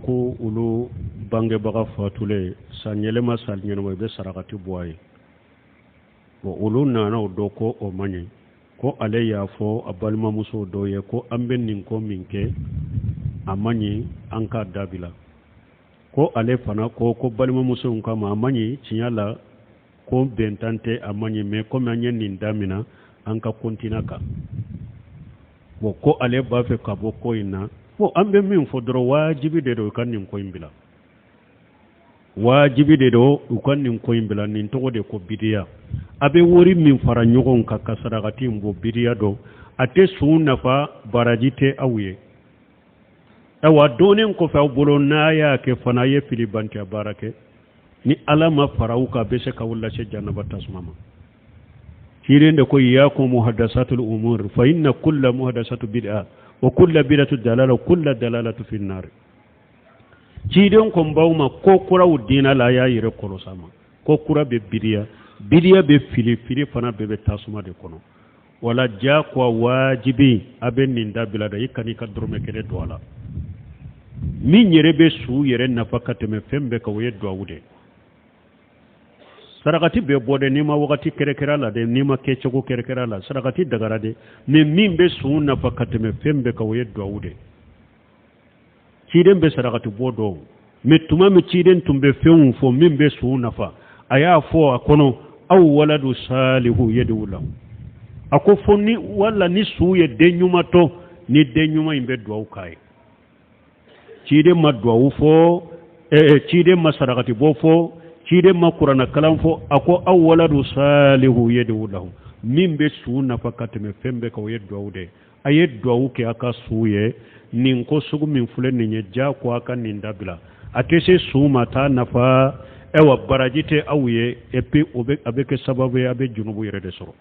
Ko olu bangebaga fatulen, san yɛlɛma san yɛlɛma, i bɛ sarakati bɔ a ye. Bon, olu nana o dɔn ko o man ɲi, ko ale y'a fɔ a balimamuso dɔ ye ko an bɛ nin ko min kɛ, a man ɲi, an k'a dabila. Ko ale fana ko balimamuso in kama, a man ɲi tiɲɛ la, ko bɛntan tɛ, a man ɲi, mais komi an ye nin damina, an ka continuer kan. Bon, ko ale b'a fɛ ka bɔ ko in na. Bon, an bɛ min fɔ dɔrɔn, wajibi de don u ka nin ko in bila, wajibi de don u ka nin ko in bila. Nin tɔgɔ de ko bidiya. A bɛ wari min fara ɲɔgɔn kan ka sarakati in bɔ, bidiya don, a tɛ su nafa, baraji tɛ aw ye. Ayiwa, dɔɔnin kɔfɛ aw bolo, n'a y'a kɛ fana, a ye fili bantiya baara kɛ. Ni Ala ma fara aw kan, a bɛ se k'aw lase janaba tasuma ma. Ciden de ko: iyakum muhadasatul umur, fa inna kulla muhadasatu bid'a wa kulla bid'atu dalala wa kulla dalalatu fi nar. Ciden ko n b'aw ma ko kuraw diina la, a y'a yɛrɛ kɔlɔsi a ma. Ko kura bɛ bidiya, bidiya bɛ fili, fili fana bɛɛ bɛ tasuma de kɔnɔ. Wala diyagoya wajibi a bɛ nin dabila da, i kan'i ka dɔrɔmɛ kelen don a la. Min yɛrɛ bɛ su yɛrɛ nafa ka tɛmɛ fɛn bɛɛ kan, o ye duwawu de. Sarakati bɛ bɔ dɛ, n'i ma wagati kɛrɛkɛrɛ la dɛ, n'i ma kɛcogo kɛrɛkɛrɛ la, sarakati dagara dɛ, mais min bɛ su nafa ka tɛmɛ fɛn bɛɛ kan, o ye duwawu de. Ciden bɛ sarakati bɔ dɔn, mais tuma min ciden tun bɛ fɛnw fɔ min bɛ su nafa, a y'a fɔ a kɔnɔ: aw waladu salihu yadu lahu. A ko fo ni wala ni su ye den ɲuman to, ni den ɲuman in bɛ duwawu k'a ye. Ciden ma duwawu fɔ, ciden ma sarakati bɔ fɔ, ciden ma kuranna kalan fɔ. A ko: aw waladu salihu yadu lahu. Min bɛ su nafa ka tɛmɛ fɛn bɛɛ kan, o ye duwawu de ye. A ye duwawu kɛ a ka su ye. Nin ko sugu min filɛ nin ye, ja ko a ka nin dabila, a tɛ se su ma, taa nafa. Ayiwa, baraji tɛ aw ye, et puis o bɛ a bɛ kɛ sababu ye a bɛ junubu yɛrɛ de sɔrɔ.